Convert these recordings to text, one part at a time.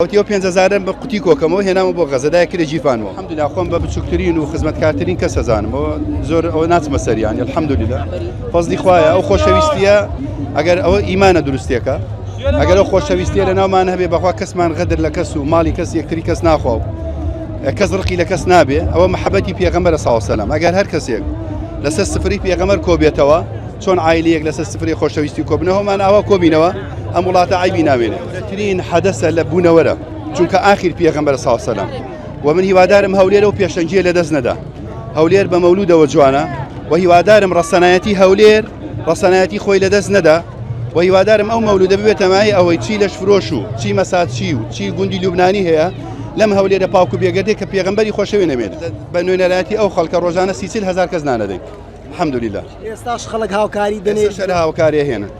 وتی ئەو پێنج هەزارەم بە قوتی کۆکەمەوە هێنامە بۆ غەزە دایە کرێ گیرفانمەوە الحمدللە خۆم بە بچووکترین و خزمەتکارترین کەس ئەزانم ئەوە زۆر ئەوە ناچمە سەریان الحمدللە فەزلی خوایە ئەو خۆشەویستیە ئەگەر ئەوە ئیمانە دروستێکە ئەگەر ئەو خۆشەویستیە لە ناومان هەبێ بەخوا کەسمان غەدر لە کەس و ماڵی کەس یەکتری کەس ناخوا و کەس ڕقی لە کەس نابێ ئەوە محەبەتی پێغەمبەرە صلی الله علیه وسلم ئەگەر هەر کەسێک لەسەر سفری پێغەمبەر کۆبێتەوە چۆن عایلەیەک لەسەر سفرەی خۆشەویستی کۆبنەوە هەمان ئاوا کۆبینەوە ئەم وڵاتە عیبی نامێنێ ترین حەدەسە لە بوونەوەرە چونکە ئاخیر پێغەمبەر صلی سەلام و من هیوادارم هەولێرە و پێشەنگیە لە دەست نەدا هەولێر بە مەولودەوە جوانە و هیوادارم ڕەسەنایەتی هەولێر ڕەسەنایەتی خۆی لە دەست نەدا و هیوادارم ئەو مەولودە ببێتە مایەی ئەوەی چی لەش فرۆش و چی مەساچی و چی گوندی لوبنانی هەیە لەم هەولێرە پاک و بێگەردێک کە پێغەمبەری خۆشەوێ نەمێنێت بە نوێنەرایەتی ئەو خەڵکە ڕۆژانە 30 هزار کەس نانەدەین الحمدللە. ئێستاش خەڵک هاوکاری دەنێ ئێستاش هەر هاوکاری هێنن.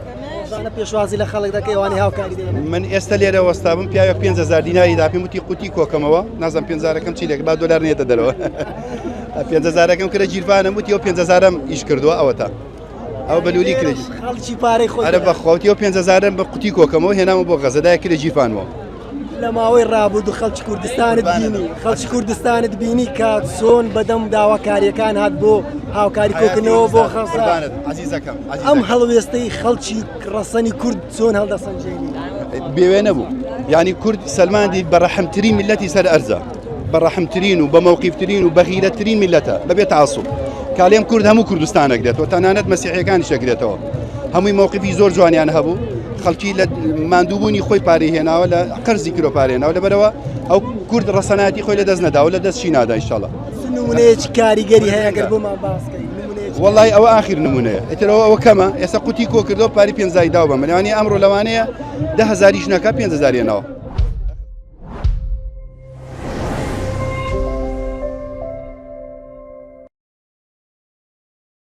ڕۆژانە پێشوازی لە خەڵک دەکەی ئەوانەی هاوکاری دەنێن. من ئێستا لێرە وەستابم پیاوێک 5000 دیناری دا پێم وتی قوتی کۆکەمەوە نازم 5000ەکەم چی لێک با دۆلار نێتە دەرەوە 5000ەکەم کرە گیرفانم وتی ئەو 5000م ئیش کردووە ئەوەتا ئەو بەلولی کرێ خەڵکی پارەی خۆی ئەرە بەخواوتی ئەو 5000م بە قوتی کۆکەمەوە هێنامە بۆ غەزەدای کرێ گیرفانمەوە. لە ماوەی ڕابردوو خەڵکی کوردستانت بینی خەڵکی کوردستانت بینی کە چۆن بەدەم داواکاریەکان هات بۆ هاوکاری کۆکردنەوە بۆ غەزە عزیزەکەم ئەم هەڵوێستەی خەڵکی ڕەسەنی کورد چۆن هەڵدەسەنجێنی بێوێنە بوو یعنی کورد سەلماندی بە ڕەحمترین میلەتی سەر ئەرزە بە ڕەحمترین و بە مەوقیفترین و بەغیرەترین میلەتە بەبێ تاسوب کالێم کورد هەموو کوردستان ئەگرێتەوە تەنانەت مەسیحیەکانیش ئەگرێتەوە هەمووی مەوقفی زۆر جوانیان هەبوو خەڵکی لە ماندووبوونی خۆی پارەی هێناوە لە قەرزی کرۆ پارێناوە لەبەرەوە ئەو کورد ڕەسەناتی خۆی لە دەست نەداوە لە دەست چی نادا ئینشاءاللە نمونەیەکی کاریگەری هەیە گەر بۆمان باس کەی نمونەیەکی وەڵای ئەوە ئاخیر نمونەیە ئیتر ئەوە ئەوە کەمە ئێستا قوتی کۆ کردەوە پاری پێنج هەزاری داو بە من یانی ئەمڕۆ لەوانەیە 10000 هەزاریش نەکا 5000 هێناوە.